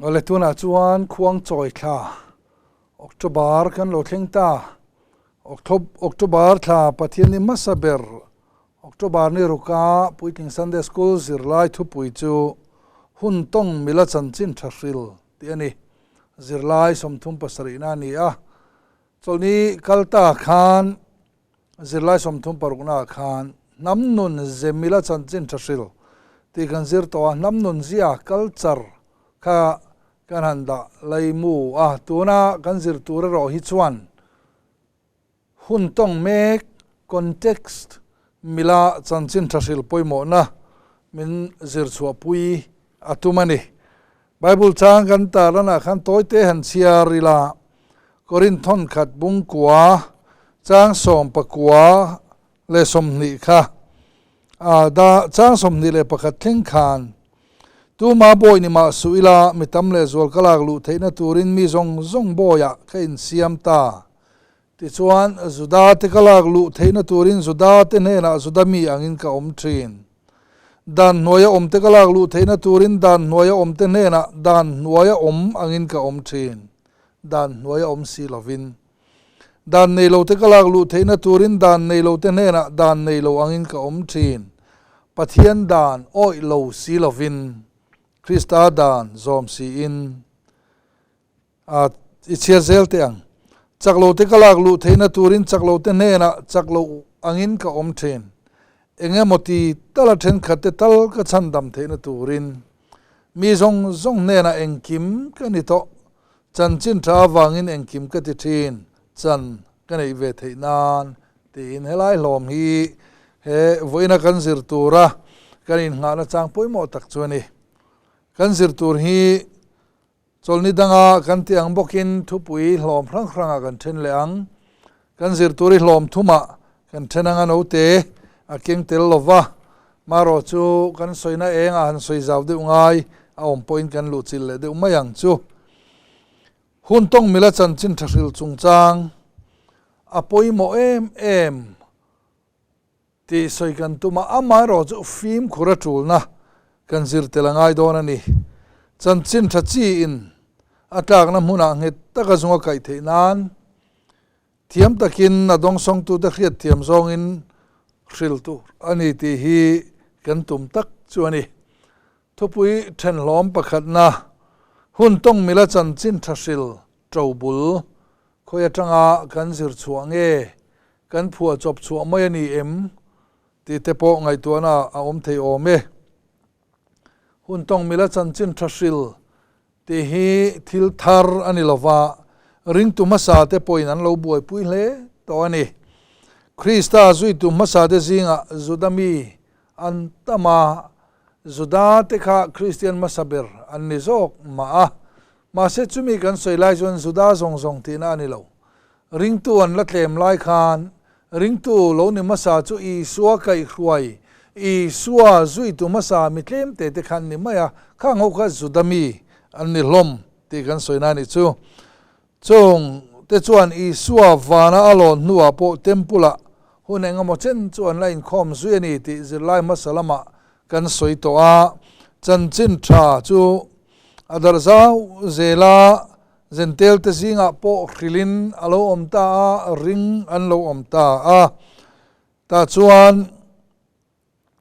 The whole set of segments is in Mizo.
Awle tunah chuan Khuangchawi thla October kan lo thleng ta. October thla Pathian ni hmasa ber October ni ruka Puitling Sunday School zirlai thupui chu Hun tawng mila chanchin tha hril tih a ni. Zirlai 37na a ni a. Chawlhni kal ta khan Zirlai 36 naah khan hnam nun ze mila chanchin tha hril tih kan zir tawh a, hnam nun zia culture kha kan han dah laimu a, tuna kan zir tur erawh hi chuan hun tawng mek context mila chanchin tha hril pawimawhna min zir chhuahpui a tum a ni. Bible chang kan tarlanah khan tawite han chhiar ila, Korinth thawn khat bungkua chang 19 leh 20 kha a da chang 21 thleng khan tuma bawi ni mah suh ila mi tam leh zual ka lak luh theihna turin mi zawng zawng bawiah ka insiam ta. Tichuan, Juda te ka lak luh theihna turin Juda te hnenah Juda mi angin ka awm thin. Dan hnuaia awm te ka lak luh theihna turin dan hnuaia awm te hnenah dan hnuaia awm angin ka awm thin. Dan hnuaia awm si lovin. Dan nei lo te ka lak luh theihna turin dan nei lo te hnenah dan nei lo angin ka awm thin. Pathian dan awih lo si lovin. Krista dan zawm siin. A, i chhiar zel teh ang. Chak lo te ka lak luh theihna turin chak lo te hnenah chak lo angin ka awm thin. Eng emaw ti tala thenkhat te tal ka chhandam theihna turin mi zawng zawng hnenah engkim ka ni tawh. Chanchin tha avangin engkim ka ti thin, chan ka neih ve theih nan tiin helai hlawm hi he vawiina kan zir tura kan innghahna chang pawimawh tak chu a ni. Kan zir tur hi Chawlhni danga kan tih ang bawkin thupui hlawm hrang hrangah kan then leh ang. Kan zirtur hi hlawm thumah kan then anga note a keng tel lo va, marawh chu kan sawina engah han sawi zau deuh ngai a awm pawhin kan luhchilh leh deuh mai ang chu. Hun tawng mila chanchin tha hril chungchang a pawimawh em em tih sawi kan tum a, amaherawh chu fimkhur a tulna kan zir tel a ngai dawn a ni. Chanchin tha chi in a tlakna hmunah nghet taka zung a kaih theih nan thiam takin a dawngsawngtute hriat thiam zawngin hril tur a ni tih hi kan tum tak chu a ni. Thupui thenhlawm pakhatna, hun tawng mila chanchin tha hril ṭobul khawi atanga kan zir chhuah nge Kan phuah chawp chhuah mai a ni em tih te pawh ngaihtuahna a awm thei awm e. Hun tawng mila chanchin tha hril tih hi thil thar a ni lova, ringtu hmasa te pawhin an lo buaipui hle tawh a ni. Krista zuitu hmasa te zingah Juda mi an tam a, Juda te kha Kristian hmasa ber an ni zawk mah a. Mahse chumi kan sawi lai chuan Juda zawng zawng tihna a ni lo. Ringtu an la tlem lai khan ringtu lo ni hmasa chu Isua kaihhruai, Isua zuitu hmasa mi tlem te te khan ni mai a, khang ho kha Juda mi an ni hlawm tih kan sawi na a nih chu. Chung te chuan Isua vana a lawn hnuah pawh temple ah hun eng emaw chen chu an la inkhawm zui a ni tih zirlai hmasa lamah kan sawi tawh a, chanchin tha chu a darh zau zel a. Zentel te zingah pawh hrilhin a lo awm ta a, ring an lo awm ta a. Tah chuan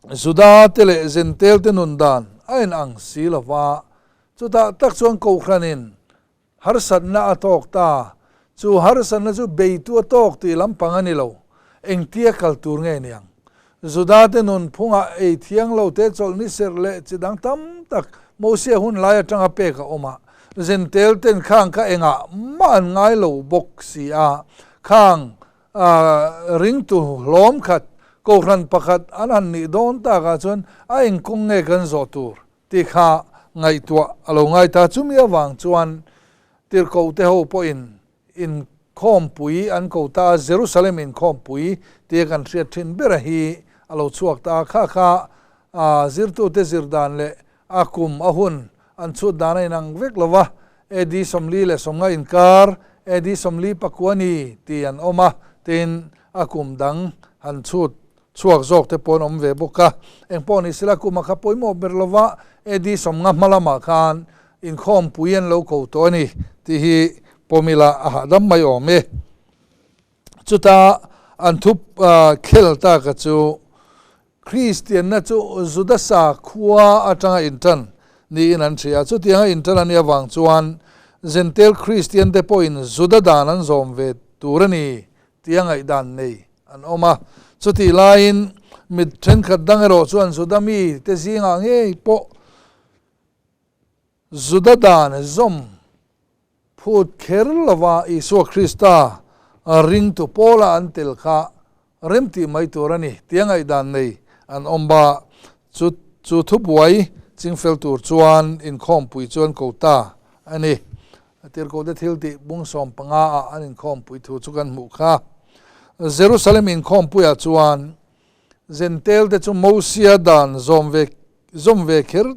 Juda te leh Zentel te nun dan a in ang si lo va, chutah tak chuan Kohhranin harsatna a tawk ta. Chu harsatna chu beitu a tawk tih lampang a ni lo, engtia kal tur nge niang? Juda te nun phungah ei thiang lo te chawlhni serh leh chi dang tam tak Mosia hun lai atanga pek a awm a, Zentel ten khang kha engah mah an ngai lo bawk si a, khang ringtu hlawm khat Kohhran pakhat an han nih dawn takah chuan a eng kawng nge kan zawh tur tih kha ngaihtuah a lo ngai ta. Chumi avang chuan tirhkoh te ho pawhin inkhawmpui an ko ta a, Jerusalem inkhawmpui tia kan hriat thin bera hi a lo chhuak ta a, kha kha zirtute zir dan leh a kum a hun an chhut dan a inang vek lo va, AD 49 inkar, AD 49 ni tih an awm a, tin a kum dang han chhut chhuak zawk te pawh an awm ve bawk a, engpawh ni sela kum a kha pawimawh ber lo va, AD 50 hma lamah khan inkhawmpui an lo ko tawh a ni tih hi pawm ila a hahdam mai awm e. Chuta an thu khel taka chu Kristianna chu Juda sakhua atanga intan niin an hria a. Chutianga intan a nih avang chuan Jentail Kristiante pawhin Juda dan an zawm ve tur a ni tia ngaihdan nei an awm a. Chutih laiin mi thenkhat dang erawh chuan Juda mite zingah ngei pawh Juda dan zawm Phut kher lova Isua Krista ringtu pawla an tel kha remtih mai tur a ni tia ngaihdan nei an awm ba. Chu chu thubuai chingfel tur chuan inkhawmpui chu an ko ta a ni. Tirhkohte thiltih bung 15 ah an inkhawmpui thu chu kan hmuh kha. Jerusalem inkhawmpuiah chuan Jentail te chu Mosia dan zawm ve zawm ve kher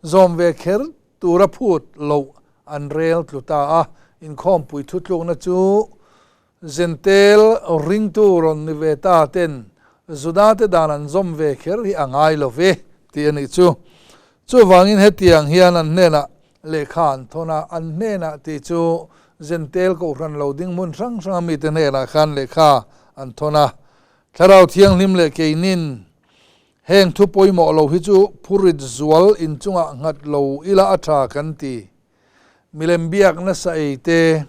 zawm ve kher tura phut loh an rel tlu ta a, inkhawmpui thutlukna chu Jentail ringtu rawn ni ve ta ten Judate dan an zawm ve kher hi a ngai lo ve tih a nih chu. Chuvangin hetiang hian an hnenah lehkha an thawn a, an hnenah tih chu Jentail kohhran lo ding hmun hrang hranga mite hnenah khan lehkha an thawn a, Thlarau Thianghlim leh keinin Heng thu pawimawh lo hi chu phurit zual inchungah nghat lo ila a tha kan ti. Milem biak nasa ei te,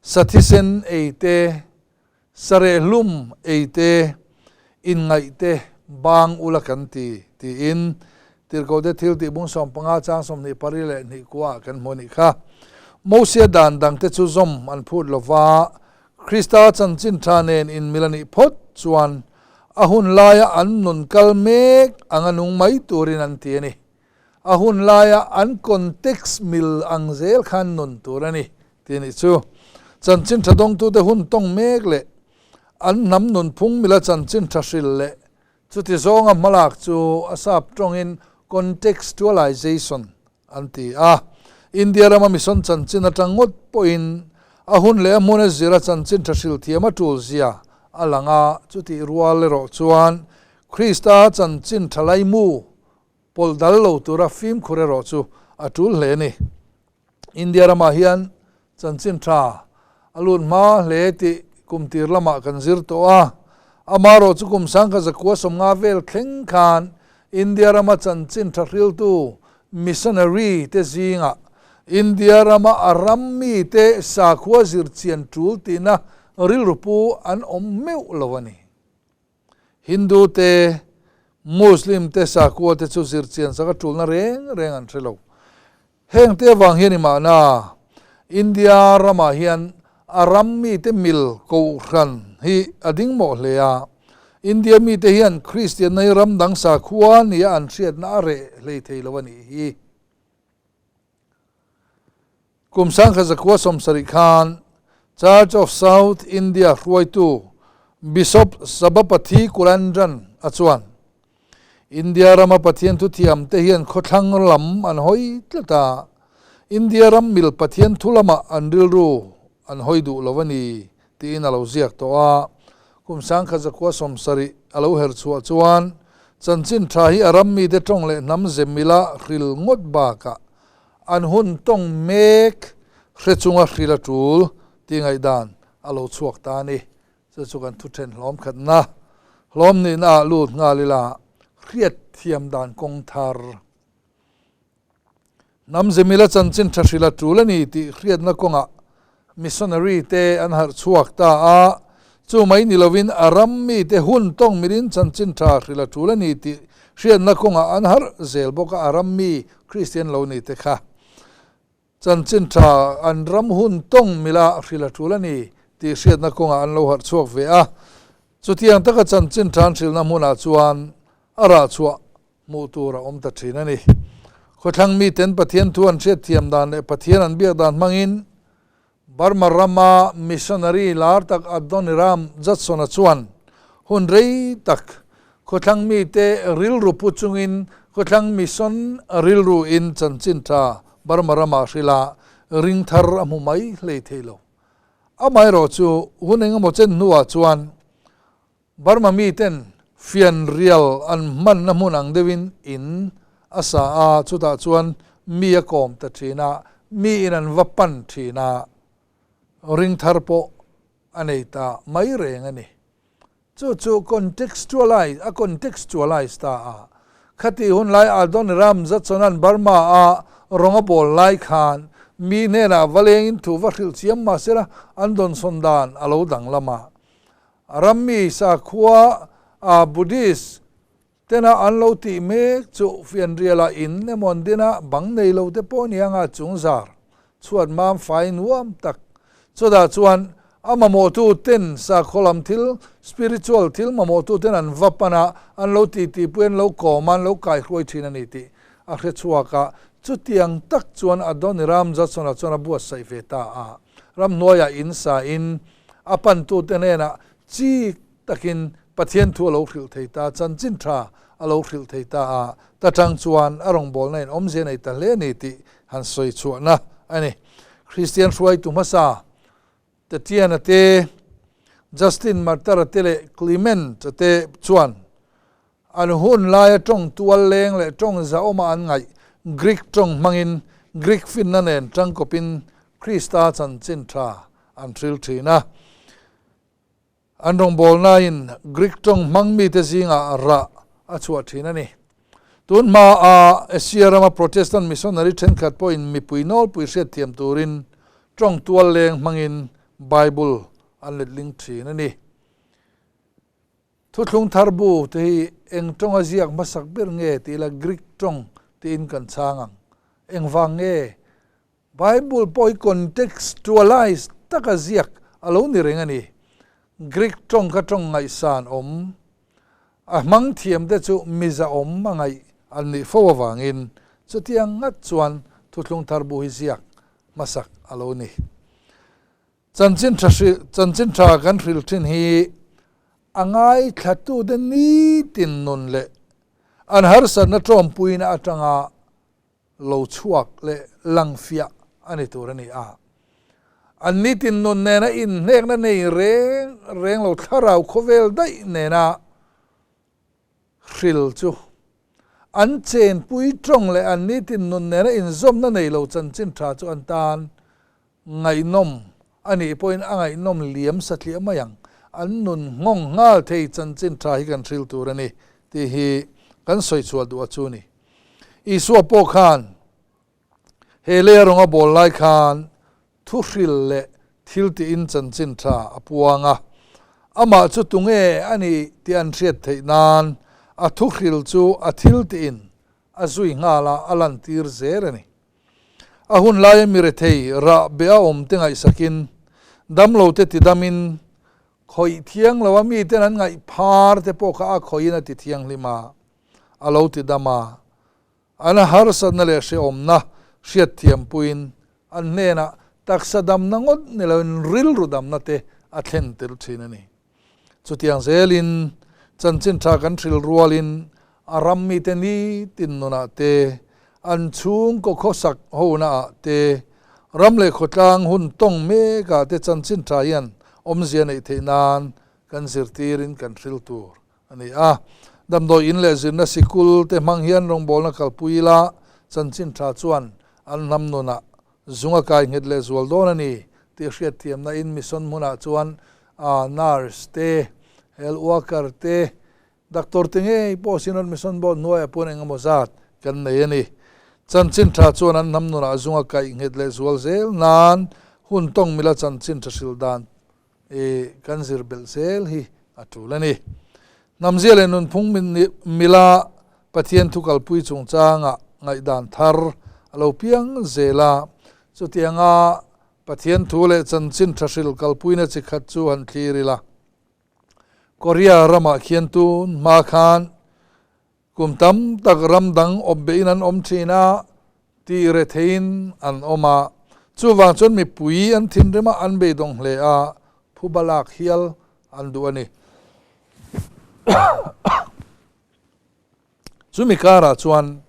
sa thisen ei te, sa rehhlum ei te, inngaih te bang ula kan ti, tiin Tirhkohte thil tih bung 15 chang 24 leh hnih kuaah kan hmu a nih kha. Mosia dan dangte chu zawm an phut lo va, Krista chanchin tha nen inmil a nih phawt chuan a hun laia an nun kal mek anga nung mai turin an ti a ni. A hun laia an context mil ang zel khan nun tur a ni tih a nih chu. Chanchin tha dawngtute hun tawng mek leh an hnam nunphung mila chanchin tha hril leh Chuti zawnga hmalak chu a sap tawngin contextualization an ti a. India rama mission chanchin atang ngawt pawhin a hun leh a hmuna zira chanchin tha hril thiam a tul zia a lang a, chutih rual erawh chuan Krista chanchin tha laimu pawlh dal lo tura fimkhur erawh chu a tul hle a ni. India ramah hian chanchin tha a lut hma hle tih kum tir lamah kan zir tawh a. Amaherawh chu kum 1950 vel thleng khan India rama chanchin tha hriltu missionary te zingah India rama a ram mite sakhua zir chian tul tihna rilru pu an awm meuh lo a ni. Hindu te, Muslim te sakhua te chu zir chian sak a tulna reng reng an hre lo. Heng te avang hian i mahna India ramah hian a ram mite mil kohhran hi a ding mawh hle a. India mite hian Kristianna hi ram dang sakhua nia an hriatna a reh hlei thei lo a nih hi. Kum 1970 khan Church of South India hruaitu Bishop Sabapathy Kulandran a chuan, India rama Pathian thuthiam te hian khawthlang lam an hawi tlat a, India ram mil Pathian thu lamah an rilru an hawi duh lo a ni, tiin a lo ziak tawh a. Kum 1970 a lo her chhuah chuan chanchin tha hi a ram mite tawng leh hnam ze mila hril ngawt bakah An hun tawng mek hre chunga hril a tul tih ngaihdan a lo chhuak ta a ni. Chu chu kan thu then hlawm khatna hlawm nihna ah lut nghal ila hriat thiam dan kawng thar. Hnam zemila chanchin tha hril a tul a ni tih hriatna kawngah Missionary te an harh chhuak ta a, chu mai ni lovin a ram mite hun tawng mirin chanchin tha hrilh a tul a ni tih hriatna kawngah an harh zel bawk a, a ram mi Kristian lo ni te kha chanchin tha an ram hun tawng mila hrilh a tul a ni tih hriatna kawngah an lo harh chhuak ve a. Chutiang taka chanchin tha an hrilhna hmunah chuan a rah chhuah hmuh tur a awm ta thin a ni. Khawthlang miten Pathian thu an hriatthiam dan leh Pathian an biak dan hmangin Burma rama missionary lar tak Adoniram Judson-a chuan hun rei tak khawthlang mite rilru pu chungin khawthlang mission rilru in chanchin tha Burma ramah hrilh a ring thar a hmu mai hlei thei lo. Amaherawh chu hun engemaw chen hnuah chuan Burma miten fianrial an hmanna hmun ang deuhin in a sa a, chutah chuan mi a kawm ta thin a, miin an va pan thin a, ring thar pawh a nei ta mai reng a ni. Chu chu contextualize a contextualize ta a. Khati hun lai Adoniram Judsona'n Burma a rawng a bawl lai khan mi hnenah va lengin thu va hrilh chiam mah sela an dawnsawn dan a lo danglam a. Ram mi sakhua a Buddhist tena an lo tih mek chu fianrialah in emaw an din a, bang nei lo te pawh nia nga chung zar chhuat mam fai nuam tak. Chutah chuan a mamawhtu ten sakhaw lam thil, spiritual thil mamawhtu ten an va pan a, an lo titipui, an lo kawm a, an lo kaihruai thin a ni tih a hre chhuak a. Chutiang tak chuan Adoniram Judson-a chuan a buatsaih ve ta a. Ramhnuaiah in sa in a pantute hnenah chik takin Pathian thu a lo hrilh thei ta, chanchin tha a lo hrilh thei ta a, ta tang chuan a rawngbawlna in awmzia nei ta hle a ni tih han sawi chhuahna a ni. Kristian hruaitu hmasa Tatiana te, Justin Martyr-a te leh Clement-a te chuan an hun laia tawng tual leng leh tawng zahawma an ngaih Greek tawng hmangin Greek finna nen tangkawpin Krista chanchin tha an hril thin a. An rawngbawlnain Greek tawng hmang mite zingah rah a chhuah thin a ni. Tun hmaa Asia rama Protestant missionary thenkhat pawhin mipui nawlpui hriatthiam turin tawng tual leng hmangin Bible an letling thin a ni. Thuthlung thar bu te hi eng tawnga ziak hmasak ber nge tih ila Greek tawng tiin kan chhang ang. Engvang nge? Bible pawh hi contextualize taka ziak a lo ni reng a ni. Greek tawng kha tawng ngaihsan awm, a hmang thiam te chu miza awm a ngaih an nih fo avangin chutiang ngat chuan Thuthlung Thar bu hi ziak hmasak a lo ni. Chanchin tha hrilh, chanchin tha kan hrilh thin hi a ngaithlatute nitin nun leh an harsatna tawmpuina atanga lo chhuak leh lang fiah a ni tur a ni a. An nitin nun nena inhnekna nei reng reng lo thlarau khawvel daih nena hril chu an chenpui tawng leh an nitin nun nena inzawmna nei lo chanchin tha chu an tan ngaihnawm a nih pawhin a ngaihnawm liam satliah mai ang. An nun nghawng nghal thei chanchin tha hi kan hril tur a ni tih hi kan sawi chhuah duh a chu ni. Isua pawh khan he lei a rawnga bawl lai khan thuhril leh thil tiin chanchin tha a puang a. Amah chu tunge a ni tih an hriat theih nan a thuhril chu a thil tiin a zui nghal a, a lantir zel a ni. A hun laia mi rethei rah be a awm te ngaihsakin, damlo te tidamin, khawih thiang lo a miten an ngaih phar te pawh kha a khawihin a ti thianghlim a, a lo tidam a. An harsatna leh hrehawmna hriatthiampuiin an hnenah taksa damna ngawt ni loin rilru damna te a thlen tel thin a ni. Chutiang zelin chanchin tha kan hril rualin a ram mite nitin nunah te, an chhungkaw khawsak honaah te, ram leh khawtlang hun tawng mekah te chanchin tha hian awmzia neih theih nan kan zirtirin kan hril tur a ni a. Damdawi in leh zirna sikul te hmang hian rawngbawlna kalpui ila chanchin tha chuan an hnam nunah Zung a kai nghet leh zual dawn a ni tih hriatthiamna in mission hmunah chuan nurse te, health worker te, doctor te ngei pawh Synod Mission Board hnuaiah pawn engemaw zat kan nei a ni. Chanchin tha chuan an hnam nunah zung a kaih nghet leh zual zel nan hun tawng mila chanchin tha hril dan I kan zir belh zel hi a tul a ni. Hnamzia leh nunphung mila Pathian thu kalpui chungchangah ngaihdan thar a lo piang zel a. Chutianga Pathian thu leh chanchin tha hril kalpuina chi khat chu han thlir ila. Korea ramah khian tun hma khan Kum tam tak ram dang awp behin an awm thin a, tih retheiin an awm a. Chuvang chuan mipui an thinrim a, an beidawng hle a, phuba lak hial an duh a ni. Chumi karah chuan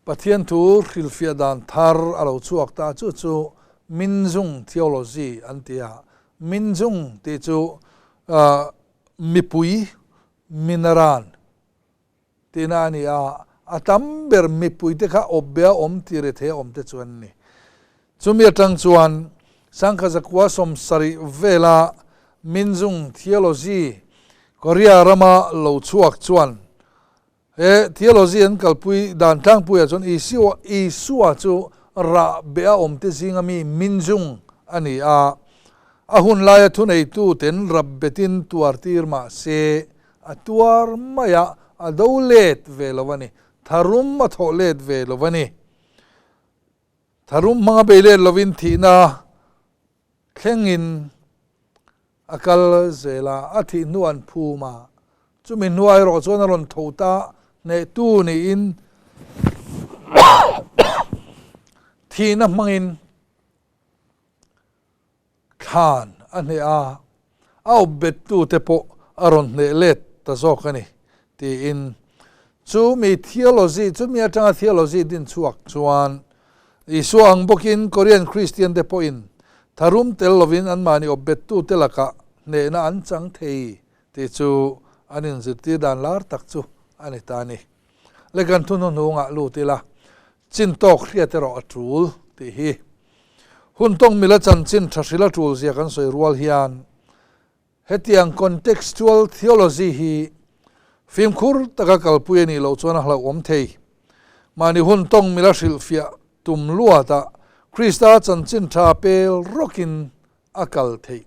Pathian thu hrilhfiah dan thar a lo chhuak ta, chu chu Minzung Theology an ti a. Minzung tih chu mipui, minaran, Tihna a ni a, A tam ber mipuite kha awpbeh a awm tih rethei a awm te chu an ni. Chumi atang chuan Sangkha zakua 70 vela Minzung Theology Korea rama lo chhuak chuan he theology an kalpui dan tlangpuiah chuan Isua Isua chu rah beh a awmte zinga mi Minzung a ni a, a hun laia thuneitu ten rap betin tuar tir mah se a tuar mai a, a do let ve lo a ni. Tharum a thawh let ve lo a ni. Tharum hmanga bei let lovin thihna thlengin a kal zel a, a thih hnu an phum a, chumi hnuah erawh chuan a rawn tho ta hnehtu niin thihna hmangin Thlan a hneh a, a awp bettute pawh a rawn hneh let ta zawk a ni, tiin. Chu mi theology, chumi atanga theology din chhuak chuan Isua ang bawkin Korean Kristiante pawhin tharum tel lovin anmahni awp bettute lakah hnehna an chang thei tih chu an inzirtir dan lar tak chu a ni ta a ni. Le kan thu hnuhnungah lut ila, chin tawk hriat erawh a tul tih hi. Hun tawng mila chanchin tha hrila tul zia kan sawi rual hian hetiang contextual theology hi fimkhur taka kalpui a nih loh chuan a hlauhawm thei. Mahni hun tawng mila hrilhfiah tum luatah Krista chanchin tha pel rawkin a kal theih.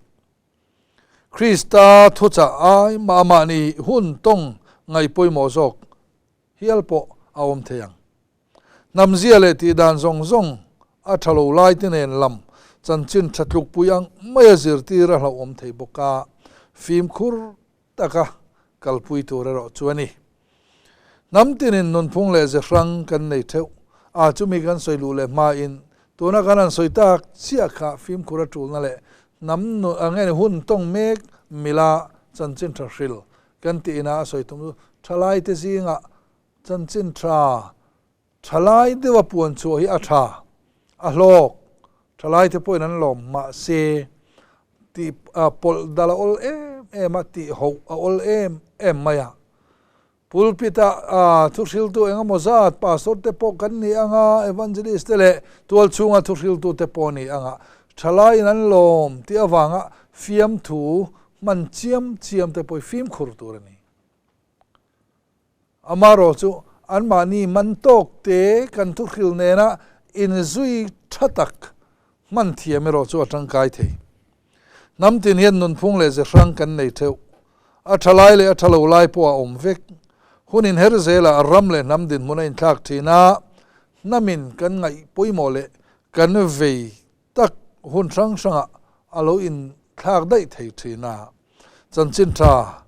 Krista thuchah ai mah mahni hun tawng ngaih pawimawh zawk hial pawh a awm thei ang. Hnamzia leh tihdan zawng zawng a tha lo lai te nen lam chanchin tha tlukpui ang maia zirtir a hlauhawm thei bawk a, fimkhur taka kalpui tur erawh chu a ni. Hnam tinin nunphung leh ze hrang kan nei theuh a, chumi kan sawi luh leh hmain tuna kan han sawi tak chiah kha fimkhur a tulna leh hnam nun ang nge ni hun tawng mek mila chanchin tha hril kan tihna a sawi tum chu thalaite zingah Chanchin tha, thalai deuha puan chhuah hi a tha, a hlawk, thalaite pawhin an lawm mahse tih pawlh dal a awl em em a, tih hoh a awl em em mai a. Pulpit ah thuhriltu eng emaw zat pastor te pawh kan ni ang a, evangelist te leh tual chhunga thuhriltu te pawh ni ang a, thalaiin an lawm tih avanga fiamthu hman chiam chiam te pawh hi fimkhur tur a ni. Amarawh chu anmahni man tawk te kan thuhril nena inzui tha tak hman thiam erawh chu a tangkai thei. Hnam tin hian nunphung leh ze hrang kan nei theuh. A tha lai leh a tha lo lai pawh a awm vek. Hun inher zelah ram leh hnam dinhmun a inthlak thin a, hnamin kan ngaih pawimawh leh kan vei tak hun hrang hrangah a lo inthlak daih thei thin a. Chanchin tha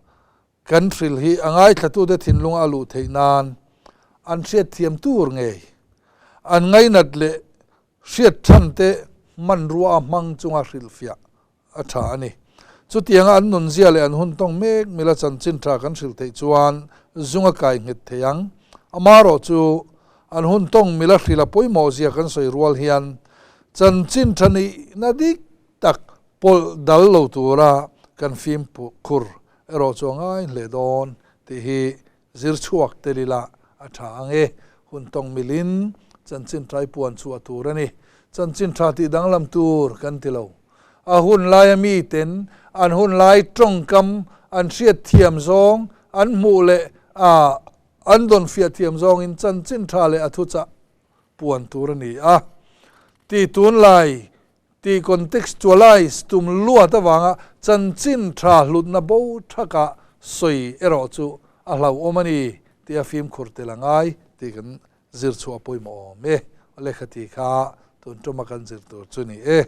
Kan hril hi a ngaithlatute thinlunga a luh theih nan an hriatthiam tur ngei, an ngainat leh hriat thante hmanrua a hmang chunga hrilhfiah a tha a ni. Chutianga an nunzia leh an hun tawng mek mila chanchin tha kan hrilh theih chuan zung a kai nghet thei ang. Amarawh chu an hun tawng mila hrilh a pawimawhzia kan sawi rual hian chanchin tha nihna dik tak pawlh dal lo tura kan fimkhur erawh chu a ngai hle dawn tih hi zir chhuak tel ila a tha ang e. Hun tawng milin chanchin tha i puan chhuah tur a ni. Chanchin tha tih danglam tur kan ti lo. A hun laia miten an hun lai tawngkam an hriat thiam zawng an hmuh leh an dawn fiah thiam zawngin chanchin tha leh a thuchah puan tur a ni a ti tunlai Tih contextualize tum luat avanga chanchin tha hlutna bo thaka sawi erawh chu a hlauhawm a ni tih a fimkhur tel a ngai tih kan zir chhuah pawimawh awm e. Lehkha tih kha tun tuma kan zir tur chu ni e.